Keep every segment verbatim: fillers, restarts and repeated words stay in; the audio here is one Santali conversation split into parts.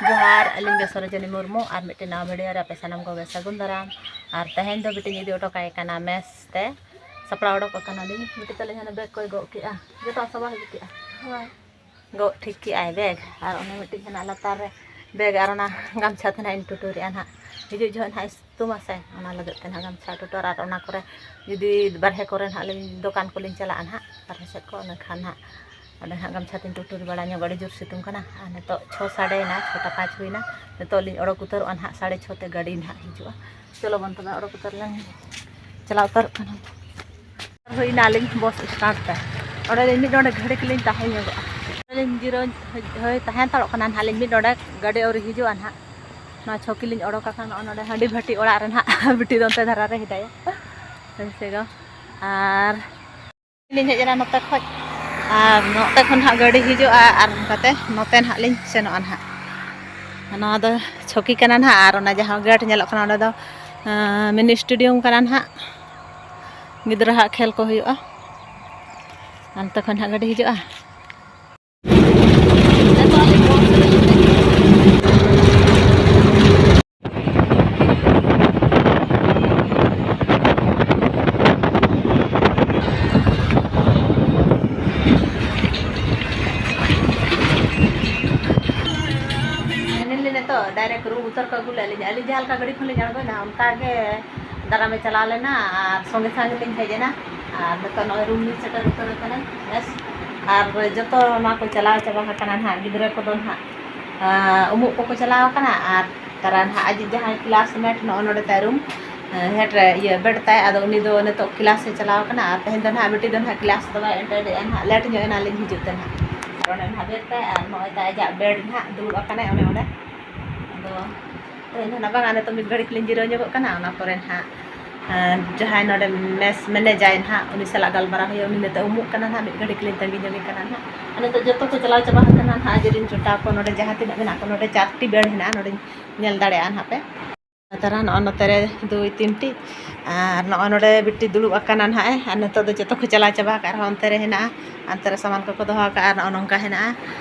ᱡᱚᱦᱟᱨ, ᱟᱹᱞᱤᱧ ᱜᱮ ᱥᱚᱨᱳᱡᱤᱱᱤ ᱢᱩᱨᱢᱩ, ᱟᱨ ᱢᱤᱫᱴᱮᱱ ᱱᱟᱣᱟ video ᱨᱮ ᱟᱯᱮ ᱥᱟᱱᱟᱢ ᱠᱚᱜᱮ ᱥᱟᱹᱜᱩᱱ ᱫᱟᱨᱟᱢ᱾ ᱟᱨ ᱛᱮᱦᱮᱧ ᱫᱚ ᱵᱤᱴᱤᱧ ᱤᱫᱤ ᱦᱚᱴᱚ ᱠᱟᱭ ᱠᱟᱱᱟ mess ᱛᱮ᱾ ᱥᱟᱯᱲᱟᱣ ᱚᱰᱚᱠ ᱟᱠᱟᱱᱟᱞᱤᱧ᱾ ᱵᱤᱴᱤ ᱛᱟᱹᱞᱤᱧ ᱦᱟᱱᱮ bag ᱠᱚᱭ ᱜᱚᱜ ᱠᱮᱜᱼᱟ, ᱡᱚᱛᱚ ᱥᱟᱵᱟ ᱦᱤᱡᱩᱜ ᱠᱮᱜᱼᱟ᱾ ᱦᱳᱭ᱾ ᱜᱚᱜ ᱴᱷᱤᱠ ᱠᱮᱜᱼᱟᱭ bag, ᱟᱨ ᱚᱱᱮ ᱢᱤᱫᱴᱤᱡ ᱦᱮᱱᱟᱜ ᱞᱟᱛᱟᱨ ᱨᱮ bag, ᱟᱨ ᱚᱱᱟ ᱜᱟᱢᱪᱷᱟ ᱛᱮ ᱱᱟᱜ ᱤᱧ ᱴᱩᱴᱩᱨᱮᱜᱼᱟ ᱱᱟᱜ᱾ ᱦᱤᱡᱩᱜ ᱡᱚᱦᱚᱜ ᱱᱟᱜ ᱥᱤᱛᱩᱝᱟ ᱥᱮ, ᱚᱱᱟ ᱞᱟᱹᱜᱤᱫ ᱛᱮ ᱱᱟᱜ ᱜᱟᱢᱪᱷᱟ ᱴᱩᱴᱩᱨ, ᱟᱨ ᱚᱱᱟ ᱠᱚᱨᱮ ᱡᱩᱫᱤ ᱵᱟᱨᱦᱮ ᱠᱚᱨᱮ ᱱᱟᱜ ᱞᱤᱧ, ᱫᱚᱠᱟᱱ ᱠᱚᱞᱤᱧ ᱪᱟᱞᱟᱜᱼᱟ ᱱᱟᱜ, ᱵᱟᱨᱦᱮ ᱥᱮᱫ ᱠᱚ, ᱤᱱᱟᱹ ᱠᱷᱟᱱ ᱱᱟᱜ ᱚᱸᱰᱮ ᱱᱟᱜ ᱜᱟᱢᱪᱷᱟ ᱛᱤᱧ ᱴᱩᱴᱩᱨ ᱵᱟᱲᱟ ᱧᱚᱜ, ᱟᱹᱰᱤ ᱡᱳᱨ ᱥᱤᱛᱩᱝ ᱠᱟᱱᱟ᱾ ᱟᱨ ᱱᱤᱛᱚᱜ ᱪᱷᱚ ᱥᱟᱰᱮᱭᱮᱱᱟ, ᱪᱷᱚᱴᱟ ᱯᱟᱸᱪ ᱦᱩᱭᱱᱟ, ᱱᱤᱛᱚᱜ ᱞᱤᱧ ᱚᱰᱚᱠ ᱩᱛᱟᱹᱨᱚᱜᱼᱟ ᱱᱟᱜ, ᱥᱟᱲᱮ ᱪᱷᱚ ᱛᱮ ᱜᱟᱹᱰᱤ ᱱᱟᱜ ᱦᱤᱡᱩᱜᱼᱟ᱾ ᱪᱚᱞᱚ ᱵᱚᱱ ᱛᱚᱵᱮ ᱚᱰᱚᱠ ᱩᱛᱟᱹᱨ ᱞᱮᱱ ᱜᱮ᱾ ᱪᱟᱞᱟᱣ ᱩᱛᱟᱹᱨᱚᱜ ᱠᱟᱱᱟ᱾ ᱦᱩᱭᱱᱟ ᱟᱹᱞᱤᱧ bus stand ᱛᱮ᱾ ᱚᱸᱰᱮ ᱞᱤᱧ ᱢᱤᱫ ᱰᱚᱸᱰᱮ ᱜᱷᱟᱹᱲᱤᱠ ᱞᱤᱧ ᱛᱟᱦᱮᱸ ᱧᱚᱜᱚᱜᱼᱟ᱾ ᱚᱸᱰᱮ ᱞᱤᱧ ᱡᱤᱨᱟᱹᱣ, ᱦᱳᱭ, ᱛᱟᱦᱮᱸ ᱦᱟᱛᱟᱲᱚᱜ ᱠᱟᱱᱟ ᱱᱟᱦᱟᱜ ᱞᱤᱧ ᱢᱤᱫ ᱰᱚᱸᱰᱮ, ᱜᱟᱹᱰᱤ ᱟᱹᱣᱨᱤ ᱦᱤᱡᱩᱜᱼᱟ ᱱᱟᱦᱟᱜ᱾ ᱱᱚᱣᱟ ᱪᱷᱚᱠᱤ ᱞᱤᱧ ᱚᱰᱚᱠ ᱟᱠᱟᱱ ᱱᱚᱜᱼᱚ ᱱᱚᱰᱮ ᱦᱟᱺᱰᱤ ᱵᱷᱟᱹᱴᱤ ᱚᱲᱟᱜ ᱨᱮ ᱱᱟᱦᱟᱜ᱾ ᱵᱤᱴᱤ ᱫᱚ ᱚᱱᱛᱮ ᱫᱷᱟᱨᱟ ᱨᱮ ᱦᱮᱱᱟᱭᱟ᱾ ᱦᱳᱭ ᱥᱮ ᱜᱚ᱾ ᱟᱨ ᱞᱤᱧ ᱦᱮᱡ ᱮᱱᱟ ᱱᱚᱛᱮ ᱠᱷᱚᱡ, ᱟᱨ ᱱᱚᱛᱮ ᱠᱷᱚᱱ ᱦᱟᱸᱜ ᱜᱟᱹᱰᱤ ᱦᱤᱡᱩᱜᱼᱟ, ᱟᱨ ᱚᱱᱠᱟᱛᱮ ᱱᱚᱛᱮ ᱱᱟᱦᱟᱜ ᱞᱤᱧ ᱥᱮᱱᱚᱜᱼᱟ ᱱᱟᱦᱟᱜ᱾ ᱱᱚᱣᱟ ᱫᱚ ᱪᱷᱚᱠᱤ ᱠᱟᱱᱟ ᱱᱟᱦᱟᱜ, ᱟᱨ ᱚᱱᱟ ᱡᱟᱦᱟᱸ gate ᱧᱮᱞᱚᱜ ᱠᱟᱱᱟ, ᱚᱸᱰᱮ ᱫᱚ, ᱟᱸ, mini stadium ᱠᱟᱱᱟ ᱱᱟᱦᱟᱜ, ᱜᱤᱫᱽᱨᱟᱹ ᱦᱟᱸᱜ ᱠᱷᱮᱞ ᱠᱚ ᱦᱩᱭᱩᱜᱼᱟ᱾ ᱟᱨ ᱱᱚᱛᱮ ᱠᱷᱚᱱ ᱦᱟᱸᱜ ᱜᱟᱹᱰᱤ ᱦᱤᱡᱩᱜᱼᱟ᱾ ᱢᱮᱱ ᱞᱮᱫᱟ ᱛᱚ, direct room ᱩᱛᱟᱹᱨ ᱠᱚ ᱟᱹᱜᱩ ᱞᱮᱫ ᱞᱤᱧᱟ᱾ ᱟᱹᱞᱤᱧ ᱡᱟᱦᱟᱸ ᱞᱮᱠᱟ ᱜᱟᱹᱰᱤ ᱠᱷᱚᱱ ᱞᱤᱧ ᱟᱬᱜᱚᱭᱮᱱᱟ, ᱚᱱᱠᱟ ᱜᱮ ᱫᱟᱨᱟᱢᱮ ᱪᱟᱞᱟᱣ ᱞᱮᱱᱟ ᱟᱨ ᱥᱚᱸᱜᱮ ᱥᱟᱝ ᱜᱮᱞᱤᱧ ᱦᱮᱡ ᱮᱱᱟ᱾ ᱟᱨ ᱱᱤᱛᱚᱜ ᱱᱚᱜᱼᱚᱭ room ᱞᱤᱧ ᱥᱮᱴᱮᱨ ᱩᱛᱟᱹᱨ ᱟᱠᱟᱱᱟ᱾ ᱵᱮᱥ, ᱟᱨ ᱡᱚᱛᱚ ᱱᱚᱣᱟ ᱠᱚ ᱪᱟᱞᱟᱣ ᱪᱟᱵᱟ ᱟᱠᱟᱱᱟ ᱱᱟᱦᱟᱜ᱾ ᱜᱤᱫᱽᱨᱟᱹ ᱠᱚᱫᱚ ᱱᱟᱦᱟᱜ, ᱟᱸ, ᱩᱢᱩᱜ ᱠᱚᱠᱚ ᱪᱟᱞᱟᱣ ᱟᱠᱟᱱᱟ, ᱟᱨ ᱛᱟᱨᱟ ᱱᱟᱦᱟᱜ ᱟᱡ ᱡᱟᱦᱟᱸᱭ classmate ᱱᱚᱜᱼᱚ ᱱᱚᱰᱮ ᱛᱟᱭ room, ᱟᱸ, head ᱨᱮ ᱤᱭᱟᱹ bed ᱛᱟᱭ, ᱟᱫᱚ ᱩᱱᱤ ᱫᱚ ᱱᱤᱛᱚᱜ class ᱮ ᱪᱟᱞᱟᱣ ᱟᱠᱟᱱᱟ᱾ ᱟᱨ ᱛᱮᱦᱮᱧ ᱫᱚ ᱱᱟᱦᱟᱜ ᱵᱤᱴᱤ ᱫᱚ ᱱᱟᱦᱟᱜ class ᱫᱚ ᱵᱟᱭ attend ᱮᱫᱼᱟ ᱱᱟᱦᱟᱜ, late ᱧᱚᱜ ᱮᱱᱟᱞᱤᱧ ᱦᱤᱡᱩᱜ ᱛᱮ ᱱᱟᱦᱟᱜ᱾ ᱟᱨ ᱚᱸᱰᱮ ᱱᱟᱦᱟᱜ bed ᱛᱟᱭ, ᱟᱨ ᱱᱚᱜᱼᱚᱭ ᱛᱟᱭ ᱟᱡᱟᱜ bed ᱱᱟᱦᱟᱜ ᱫᱩᱲᱩᱵ ᱟᱠᱟᱱᱟᱭ ᱚᱱᱮ ᱚᱸᱰᱮ᱾ ᱟᱫᱚ ᱛᱮᱦᱮᱧ ᱫᱚ ᱱᱟᱦᱟᱜ ᱵᱟᱝᱟ, ᱱᱤᱛᱚᱜ ᱢᱤᱫ ᱜᱷᱟᱹᱲᱤᱡ ᱞᱤᱧ ᱡᱤᱨᱟᱹᱣ ᱧᱚᱜᱚᱜ ᱠᱟᱱᱟ, ᱚᱱᱟ ᱯᱚᱨᱮ ᱱᱟᱦᱟᱜ, ᱟᱸ, ᱡᱟᱦᱟᱸᱭ ᱱᱚᱰᱮ mess manager ᱱᱟᱦᱟᱜ, ᱩᱱᱤ ᱥᱟᱞᱟᱜ ᱜᱟᱞᱢᱟᱨᱟᱣ ᱦᱩᱭᱩᱜᱼᱟ᱾ ᱩᱱᱤ ᱱᱤᱛᱚᱜ ᱩᱢᱩᱜ ᱠᱟᱱᱟ ᱱᱟᱦᱟᱜ, ᱢᱤᱫ ᱜᱷᱟᱹᱲᱤᱡ ᱞᱤᱧ ᱛᱟᱺᱜᱤ ᱧᱚᱜᱮ ᱠᱟᱱᱟ ᱱᱟᱦᱟᱜ᱾ ᱟᱨ ᱱᱤᱛᱚᱜ ᱡᱚᱛᱚ ᱠᱚ ᱪᱟᱞᱟᱣ ᱪᱟᱵᱟ ᱟᱠᱟᱱᱟ ᱱᱟᱦᱟᱜ, ᱟᱡ ᱨᱮᱱ ᱡᱚᱴᱟᱣ ᱠᱚ ᱱᱚᱰᱮ ᱡᱟᱦᱟᱸ ᱛᱤᱱᱟᱹᱜ ᱢᱮᱱᱟᱜ ᱠᱚ, ᱱᱚᱰᱮ ᱪᱟᱨᱴᱤ bed ᱦᱮᱱᱟᱜᱼᱟ, ᱱᱚᱰᱮᱧ ᱧᱮᱞ ᱫᱟᱲᱮᱭᱟᱜᱼᱟ ᱱᱟᱦᱟᱜ ᱯᱮ᱾ ᱛᱟᱨᱟ ᱱᱚᱜᱼᱚ ᱱᱚᱛᱮ ᱨᱮ ᱫᱩᱭ ᱛᱤᱱᱴᱤ, ᱟᱨ ᱱᱚᱜᱼᱚ ᱱᱚᱰᱮ ᱵᱤᱴᱤ ᱫᱩᱲᱩᱵ ᱟᱠᱟᱱᱟ ᱱᱟᱦᱟᱜ ᱮ᱾ ᱟᱨ ᱱᱤᱛᱚᱜ ᱫᱚ ᱡᱚᱛᱚ ᱠᱚ ᱪᱟᱞᱟᱣ ᱪᱟᱵᱟ ᱟᱠᱟᱫ ᱨᱮᱦᱚᱸ, ᱚᱱᱛᱮ ᱨᱮ ᱦᱮᱱᱟᱜᱼᱟ, ᱚᱱᱛᱮ ᱨᱮ ᱥᱟᱢᱟᱱ ᱠᱚᱠᱚ ᱫᱚᱦᱚ ᱟᱠᱟᱫᱼᱟ᱾ ᱟᱨ ᱱᱚᱜᱼᱚ ᱱᱚᱝᱠᱟ ᱦᱮᱱᱟᱜᱼᱟ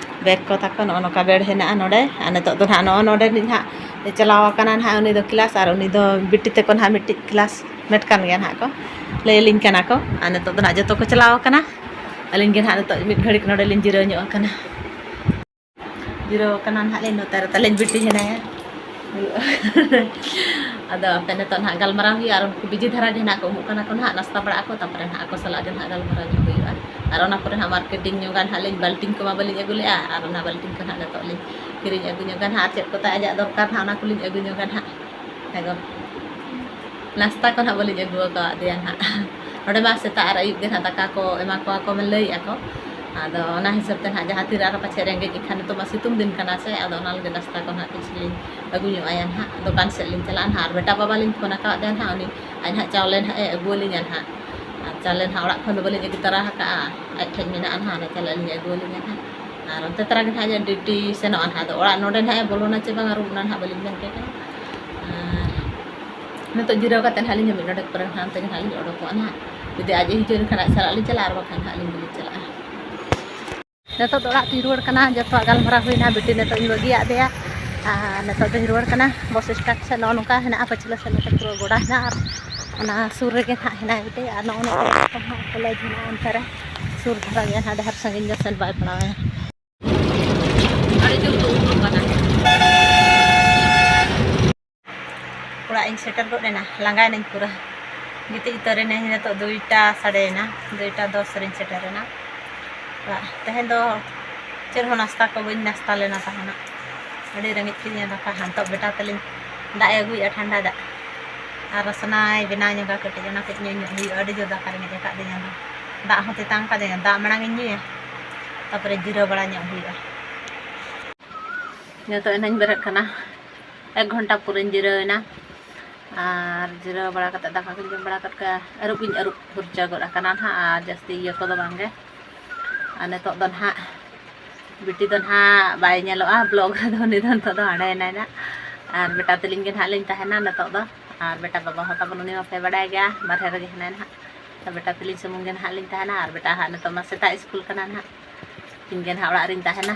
ᱵᱮᱜᱽ ᱠᱚ ᱛᱟᱠᱚ, ᱱᱚᱜᱼᱚ ᱱᱚᱝᱠᱟ ᱵᱮᱰ ᱦᱮᱱᱟᱜᱼᱟ ᱱᱚᱰᱮ᱾ ᱟᱨ ᱱᱤᱛᱚᱜ ᱫᱚ ᱱᱟᱦᱟᱜ ᱱᱚᱜᱼᱚ ᱱᱚᱰᱮ ᱨᱤᱱᱤᱡ ᱱᱟᱦᱟᱜ ᱪᱟᱞᱟᱣ ᱟᱠᱟᱱᱟ ᱱᱟᱦᱟᱜ ᱩᱱᱤ ᱫᱚ ᱠᱞᱟᱥ, ᱟᱨ ᱩᱱᱤ ᱫᱚ ᱵᱤᱴᱤ ᱛᱟᱠᱚ ᱱᱟᱦᱟᱜ ᱢᱤᱫᱴᱤᱡ ᱠᱞᱟᱥ ᱢᱮᱴ ᱠᱟᱱ ᱜᱮᱭᱟ ᱱᱟᱦᱟᱜ ᱠᱚ, ᱞᱟᱹᱭ ᱟᱹᱞᱤᱧ ᱠᱟᱱᱟ ᱠᱚ᱾ ᱟᱨ ᱱᱤᱛᱚᱜ ᱫᱚ ᱱᱟᱦᱟᱜ ᱡᱚᱛᱚ ᱠᱚ ᱪᱟᱞᱟᱣ ᱟᱠᱟᱱᱟ, ᱟᱹᱞᱤᱧ ᱜᱮ ᱱᱟᱦᱟᱜ ᱱᱤᱛᱚᱜ ᱢᱤᱫ ᱜᱷᱟᱹᱲᱤᱡ ᱱᱚᱰᱮ ᱞᱤᱧ ᱡᱤᱨᱟᱹᱣ ᱧᱚᱜ ᱟᱠᱟᱱᱟ᱾ ᱡᱤᱨᱟᱹᱣ ᱟᱠᱟᱱᱟ ᱱᱟᱦᱟᱜ ᱞᱤᱧ, ᱱᱚᱛᱮ ᱨᱮ ᱛᱟᱹᱞᱤᱧ ᱵᱤᱴᱤ ᱦᱮᱱᱟᱭᱟ᱾ ᱟᱫᱚ ᱟᱯᱮ ᱱᱤᱛᱚᱜ ᱱᱟᱦᱟᱜ ᱜᱟᱞᱢᱟᱨᱟᱣ ᱦᱩᱭᱩᱜᱼᱟ, ᱟᱨ ᱩᱱᱠᱩ ᱵᱤᱡᱤ ᱫᱷᱟᱨᱟ ᱜᱮ ᱱᱟᱦᱟᱜ ᱠᱚ ᱩᱢᱩᱜ ᱠᱟᱱᱟ ᱠᱚ ᱱᱟᱦᱟᱜ, ᱱᱟᱥᱛᱟ ᱵᱟᱲᱟᱜ ᱟᱠᱚ, ᱛᱟᱨᱯᱚᱨᱮ ᱱᱟᱦᱟᱜ ᱟᱠᱚ ᱥᱟᱞᱟᱜ ᱜᱮ ᱱᱟᱦᱟᱜ ᱜᱟᱞᱢᱟᱨᱟᱣ ᱧᱚᱜ ᱦᱩᱭᱩᱜᱼᱟ᱾ ᱟᱨ ᱚᱱᱟ ᱯᱚᱨᱮ ᱱᱟᱦᱟᱜ ᱢᱟᱨᱠᱮᱴᱤᱝ ᱧᱚᱜᱟ ᱱᱟᱦᱟᱜ ᱞᱤᱧ, ᱵᱟᱹᱞᱴᱤᱱ ᱠᱚᱢᱟ ᱵᱟᱹᱞᱤᱧ ᱟᱹᱜᱩ ᱞᱮᱜᱼᱟ, ᱟᱨ ᱚᱱᱟ ᱵᱟᱹᱞᱴᱤᱱ ᱠᱚ ᱱᱟᱦᱟᱜ ᱱᱤᱛᱚᱜ ᱞᱤᱧ ᱠᱤᱨᱤᱧ ᱟᱹᱜᱩ ᱧᱚᱜᱟ ᱱᱟᱦᱟᱜ, ᱟᱨ ᱪᱮᱫ ᱠᱚᱛᱮ ᱟᱡᱟᱜ ᱫᱚᱨᱠᱟᱨ ᱱᱟᱦᱟᱜ ᱚᱱᱟ ᱠᱚᱞᱤᱧ ᱟᱹᱜᱩ ᱧᱚᱜᱟ ᱱᱟᱦᱟᱜ᱾ ᱦᱮᱸ ᱜᱚ, ᱱᱟᱥᱛᱟ ᱠᱚ ᱱᱟᱦᱟᱜ ᱵᱟᱹᱞᱤᱧ ᱟᱹᱜᱩ ᱟᱠᱟᱣᱟᱫᱮᱭᱟ ᱱᱟᱦᱟᱜ᱾ ᱱᱚᱰᱮ ᱢᱟ ᱥᱮᱛᱟᱜ ᱟᱨ ᱟᱹᱭᱩᱵ ᱜᱮ ᱱᱟᱦᱟᱜ ᱫᱟᱠᱟ ᱠᱚ ᱮᱢᱟ ᱠᱚᱣᱟ ᱠᱚ ᱞᱟᱹᱭᱮᱫᱼᱟ ᱠᱚ᱾ ᱟᱫᱚ ᱚᱱᱟ ᱦᱤᱥᱟᱹᱵ ᱛᱮ ᱱᱟᱦᱟᱜ ᱡᱟᱦᱟᱸ ᱛᱤᱨᱮ ᱟᱨᱚ ᱯᱟᱪᱷᱮ ᱨᱮᱸᱜᱮᱡ ᱜᱮ ᱠᱷᱟᱱ, ᱱᱤᱛᱚᱜ ᱢᱟ ᱥᱤᱛᱩᱝ ᱫᱤᱱ ᱠᱟᱱᱟ ᱥᱮ, ᱟᱫᱚ ᱚᱱᱟ ᱞᱟᱹᱜᱤᱫ ᱱᱟᱥᱛᱟ ᱠᱚ ᱱᱟᱦᱟᱜ ᱠᱤᱪᱷᱩ ᱞᱤᱧ ᱟᱹᱜᱩ ᱧᱚᱜ ᱟᱭᱟ ᱱᱟᱦᱟᱜ᱾ ᱫᱚᱠᱟᱱ ᱥᱮᱫ ᱞᱤᱧ ᱪᱟᱞᱟᱜᱼᱟ ᱱᱟᱦᱟᱜ, ᱟᱨ ᱵᱮᱴᱟ ᱵᱟᱵᱟ ᱞᱤᱧ ᱯᱷᱳᱱ ᱟᱠᱟᱣᱟᱫᱮᱭᱟ ᱱᱟᱦᱟᱜ, ᱩᱱᱤ ᱟᱡ ᱱᱟᱦᱟᱜ ᱪᱟᱣᱞᱮ ᱱᱟᱦᱟᱜ ᱮ ᱟᱹᱜᱩ ᱟᱹᱞᱤᱧᱟ ᱱᱟᱦᱟᱜ᱾ ᱟᱨ ᱪᱟᱣᱞᱮ ᱱᱟᱦᱟᱜ ᱚᱲᱟᱜ ᱠᱷᱚᱱ ᱫᱚ ᱵᱟᱹᱞᱤᱧ ᱟᱹᱜᱩ ᱛᱚᱨᱟ ᱟᱠᱟᱫᱼᱟ, ᱟᱡ ᱴᱷᱮᱱ ᱢᱮᱱᱟᱜᱼᱟ ᱱᱟᱦᱟᱜ, ᱚᱱᱟ ᱪᱟᱣᱞᱮ ᱟᱹᱞᱤᱧ ᱟᱹᱜᱩ ᱟᱹᱞᱤᱧᱟ ᱱᱟᱦᱟᱜ᱾ ᱟᱨ ᱚᱱᱛᱮ ᱛᱚᱨᱟ ᱜᱮ ᱱᱟᱦᱟᱜ ᱡᱮ ᱰᱤᱭᱩᱴᱤ ᱥᱮᱱᱚᱜᱼᱟ ᱱᱟᱦᱟᱜ, ᱟᱫᱚ ᱚᱲᱟᱜ ᱱᱚᱰᱮ ᱱᱟᱦᱟᱜ ᱮ ᱵᱚᱞᱚᱱᱟ ᱪᱮ ᱵᱟᱝᱟ ᱨᱩᱢ, ᱚᱱᱟ ᱱᱟᱦᱟᱜ ᱵᱟᱹᱞᱤᱧ ᱢᱮᱱ ᱠᱮᱫ ᱠᱟᱱᱟ᱾ ᱟᱨ ᱱᱤᱛᱚᱜ ᱡᱤᱨᱟᱹᱣ ᱠᱟᱛᱮ ᱱᱟᱦᱟᱜ ᱞᱤᱧ ᱢᱤᱫ ᱰᱚᱸᱰᱮᱠ ᱯᱚᱨᱮ ᱱᱟᱦᱟᱜ ᱚᱱᱛᱮ ᱜᱮ ᱱᱟᱦᱟᱜ ᱞᱤᱧ ᱚᱰᱚᱠᱚᱜᱼᱟ ᱱᱟᱦᱟᱜ᱾ ᱡᱩᱫᱤ ᱟᱡ ᱮ ᱦᱤᱡᱩᱜ ᱮᱱᱠᱷᱟᱱ ᱟᱡ ᱥᱟᱞᱟᱜ ᱞᱤᱧ ᱪᱟᱞᱟᱜᱼᱟ, ᱟᱨ ᱵᱟᱠᱷᱟᱱ ᱱᱟᱦᱟᱜ ᱟᱹᱞᱤᱧ ᱜᱮᱞᱤᱧ ᱪᱟᱞᱟᱜᱼᱟ᱾ ᱱᱤᱛᱚᱜ ᱫᱚ ᱚᱲᱟᱜ ᱛᱤᱧ ᱨᱩᱣᱟᱹᱲ ᱠᱟᱱᱟ, ᱡᱚᱛᱚᱣᱟᱜ ᱜᱟᱞᱢᱟᱨᱟᱣ ᱦᱩᱭᱱᱟ, ᱵᱤᱴᱤ ᱱᱤᱛᱚᱜ ᱤᱧ ᱵᱟᱹᱜᱤᱭᱟᱫ ᱫᱮᱭᱟ᱾ ᱟᱨ ᱱᱤᱛᱚᱜ ᱫᱚᱧ ᱨᱩᱣᱟᱹᱲ ᱠᱟᱱᱟ ᱵᱚᱥ ᱥᱴᱮᱱᱰ ᱥᱮᱫ᱾ ᱱᱚᱜᱼᱚ ᱱᱚᱝᱠᱟ ᱦᱮᱱᱟᱜᱼᱟ ᱯᱟᱹᱪᱷᱞᱟᱹ ᱥᱮᱫ ᱱᱚᱛᱮ ᱯᱩᱨᱟᱹ ᱜᱚᱰᱟ ᱦᱮᱱᱟᱜᱼᱟ, ᱟᱨ ᱚᱱᱟ ᱥᱩᱨ ᱨᱮᱜᱮ ᱱᱟᱦᱟᱜ ᱦᱮᱱᱟᱭ ᱵᱤᱴᱤ᱾ ᱟᱨ ᱱᱚᱜᱼᱚ ᱱᱚᱝᱠᱟ ᱱᱟᱦᱟᱜ ᱠᱚᱞᱮᱡᱽ ᱦᱮᱱᱟᱜᱼᱟ ᱚᱱᱛᱮ ᱨᱮ, ᱥᱩᱨ ᱫᱷᱟᱨᱟ ᱜᱮᱭᱟ ᱱᱟᱦᱟᱜ, ᱰᱷᱮᱨ ᱥᱟᱺᱜᱤᱧ ᱫᱚ ᱥᱮᱱ ᱵᱟᱭ ᱯᱟᱲᱟᱣᱟ᱾ ᱟᱹᱰᱤ ᱡᱳᱨ ᱠᱚ ᱩᱫᱩᱜ ᱠᱟᱱᱟ᱾ ᱚᱲᱟᱜ ᱤᱧ ᱥᱮᱴᱮᱨ ᱜᱚᱫ ᱮᱱᱟ, ᱞᱟᱸᱜᱟᱭᱮᱱᱟᱹᱧ ᱯᱩᱨᱟᱹ᱾ ᱜᱤᱛᱤᱡ ᱩᱛᱟᱹᱨ ᱮᱱᱟᱹᱧ, ᱱᱤᱛᱚᱜ ᱫᱩᱭᱴᱟ ᱥᱟᱰᱮᱭᱮᱱᱟ, ᱫᱩᱭᱴᱟ ᱫᱚᱥ ᱨᱤᱧ ᱥᱮᱴᱮᱨᱮᱱᱟ ᱚᱲᱟᱜ᱾ ᱛᱮᱦᱮᱧ ᱫᱚ ᱪᱮᱫ ᱦᱚᱸ ᱱᱟᱥᱛᱟ ᱠᱚ ᱵᱟᱹᱧ ᱱᱟᱥᱛᱟ ᱞᱮᱱᱟ ᱛᱟᱦᱮᱱᱟ, ᱟᱹᱰᱤ ᱨᱮᱸᱜᱮᱡ ᱠᱤᱫᱤᱧᱟ ᱫᱟᱠᱟ᱾ ᱦᱟᱱᱛᱮ ᱵᱮᱴᱟ ᱛᱟᱹᱞᱤᱧ ᱫᱟᱜ ᱮ ᱟᱹᱜᱩᱭᱮᱫᱼᱟ, ᱴᱷᱟᱱᱰᱟ ᱫᱟᱜ, ᱟᱨ ᱨᱚᱥᱱᱟᱭ ᱵᱮᱱᱟᱣ ᱧᱚᱜᱟ ᱠᱟᱹᱴᱤᱡ, ᱚᱱᱟ ᱠᱟᱹᱡ ᱧᱩ ᱧᱚᱜ ᱦᱩᱭᱩᱜᱼᱟ᱾ ᱟᱹᱰᱤ ᱡᱳᱨ ᱫᱟᱠᱟ ᱨᱮᱸᱜᱮᱡ ᱟᱠᱟᱫᱤᱧᱟ ᱫᱚ, ᱫᱟᱜ ᱦᱚᱸ ᱛᱮᱛᱟᱝ ᱠᱟᱫᱤᱧᱟ, ᱫᱟᱜ ᱢᱟᱲᱟᱝ ᱤᱧ ᱧᱩᱭᱟ, ᱛᱟᱨᱯᱚᱨᱮ ᱡᱤᱨᱟᱹᱣ ᱵᱟᱲᱟ ᱧᱚᱜ ᱦᱩᱭᱩᱜᱼᱟ᱾ ᱱᱤᱛᱚᱜ ᱮᱱᱟᱧ ᱵᱮᱨᱮᱫ ᱠᱟᱱᱟ, ᱮᱠ ᱜᱷᱚᱱᱴᱟ ᱯᱚᱨᱮᱧ ᱡᱤᱨᱟᱹᱣ ᱮᱱᱟ᱾ ᱟᱨ ᱡᱤᱨᱟᱹᱣ ᱵᱟᱲᱟ ᱠᱟᱛᱮ, ᱫᱟᱠᱟ ᱠᱚᱧ ᱡᱚᱢ ᱵᱟᱲᱟ ᱠᱟᱛᱮ, ᱟᱹᱨᱩᱵ ᱤᱧ ᱟᱹᱨᱩᱵ ᱯᱷᱩᱨᱪᱟᱹ ᱜᱚᱫ ᱟᱠᱟᱱᱟ ᱱᱟᱦᱟᱜ, ᱟᱨ ᱡᱟᱹᱥᱛᱤ ᱤᱭᱟᱹ ᱠᱚᱫᱚ ᱵᱟᱝᱜᱮ᱾ ᱟᱨ ᱱᱤᱛᱚᱜ ᱫᱚ ᱱᱟᱦᱟᱜ ᱵᱤᱴᱤ ᱫᱚ ᱱᱟᱦᱟᱜ ᱵᱟᱭ ᱧᱮᱞᱚᱜᱼᱟ ᱵᱞᱚᱜ ᱨᱮᱫᱚ, ᱩᱱᱤ ᱫᱚ ᱱᱤᱛᱚᱜ ᱫᱚ ᱦᱟᱸᱰᱮ ᱮᱱᱟᱭ ᱱᱟᱦᱟᱜ᱾ ᱟᱨ ᱵᱮᱴᱟ ᱛᱟᱹᱞᱤᱧ ᱜᱮ ᱱᱟᱦᱟᱜ ᱞᱤᱧ ᱛᱟᱦᱮᱱᱟ ᱱᱤᱛᱚᱜ ᱫᱚ᱾ ᱟᱨ ᱵᱮᱴᱟ ᱵᱟᱵᱟ ᱦᱚᱸ ᱛᱟᱵᱚᱱ ᱩᱱᱤ ᱢᱟᱯᱮ ᱵᱟᱰᱟᱭ ᱜᱮᱭᱟ, ᱵᱟᱨᱦᱮ ᱨᱮᱜᱮ ᱦᱮᱱᱟᱭ ᱱᱟᱦᱟᱜ᱾ ᱛᱚ ᱵᱮᱴᱟ ᱛᱟᱹᱞᱤᱧ ᱥᱩᱢᱩᱝ ᱜᱮ ᱱᱟᱦᱟᱜ ᱞᱤᱧ ᱛᱟᱦᱮᱱᱟ᱾ ᱟᱨ ᱵᱮᱴᱟ ᱦᱟᱸᱜ ᱱᱤᱛᱚᱜ ᱢᱟ ᱥᱮᱛᱟᱜ ᱥᱠᱩᱞ ᱠᱟᱱᱟ ᱱᱟᱦᱟᱜ, ᱤᱧ ᱜᱮ ᱱᱟᱦᱟᱜ ᱚᱲᱟᱜ ᱨᱤᱧ ᱛᱟᱦᱮᱱᱟ᱾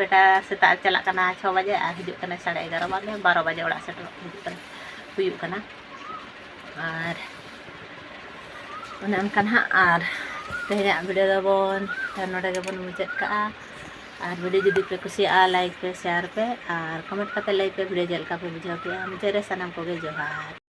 ᱵᱮᱴᱟ ᱥᱮᱛᱟᱜ ᱪᱟᱞᱟᱜ ᱠᱟᱱᱟ ᱪᱷᱚ ᱵᱟᱡᱮ ᱟᱨ ᱦᱤᱡᱩᱜ ᱠᱟᱱᱟ ᱥᱟᱲᱮ ᱮᱜᱟᱨᱚ ᱵᱟᱡᱮ, ᱵᱟᱨᱚ ᱵᱟᱡᱮ ᱚᱲᱟᱜ ᱥᱮᱴᱮᱨᱚᱜ ᱦᱤᱡᱩᱜ ᱠᱟᱱᱟ, ᱦᱩᱭᱩᱜ ᱠᱟᱱᱟ᱾ ᱟᱨ ᱚᱱᱮ ᱚᱱᱠᱟ ᱱᱟᱦᱟᱜ᱾ ᱟᱨ ᱛᱮᱦᱮᱧᱟᱜ ᱵᱷᱤᱰᱤᱭᱳ ᱫᱚᱵᱚᱱ ᱱᱚᱰᱮ ᱜᱮᱵᱚᱱ ᱢᱩᱪᱟᱹᱫ ᱠᱟᱜᱼᱟ᱾ ᱟᱨ ᱵᱷᱤᱰᱤᱭᱳ ᱡᱩᱫᱤ ᱯᱮ ᱠᱩᱥᱤᱭᱟᱜᱼᱟ, ᱞᱟᱭᱤᱠ ᱯᱮ, ᱥᱮᱭᱟᱨ ᱯᱮ, ᱟᱨ ᱠᱚᱢᱮᱱᱴ ᱠᱟᱛᱮ ᱞᱟᱹᱭ ᱯᱮ ᱵᱷᱤᱰᱤᱭᱳ ᱪᱮᱫ ᱞᱮᱠᱟ ᱯᱮ ᱵᱩᱡᱷᱟᱹᱣ ᱠᱮᱜᱼᱟ᱾ ᱢᱩᱪᱟᱹᱫ ᱨᱮ ᱥᱟᱱᱟᱢ ᱠᱚᱜᱮ ᱡᱚᱦᱟᱨ᱾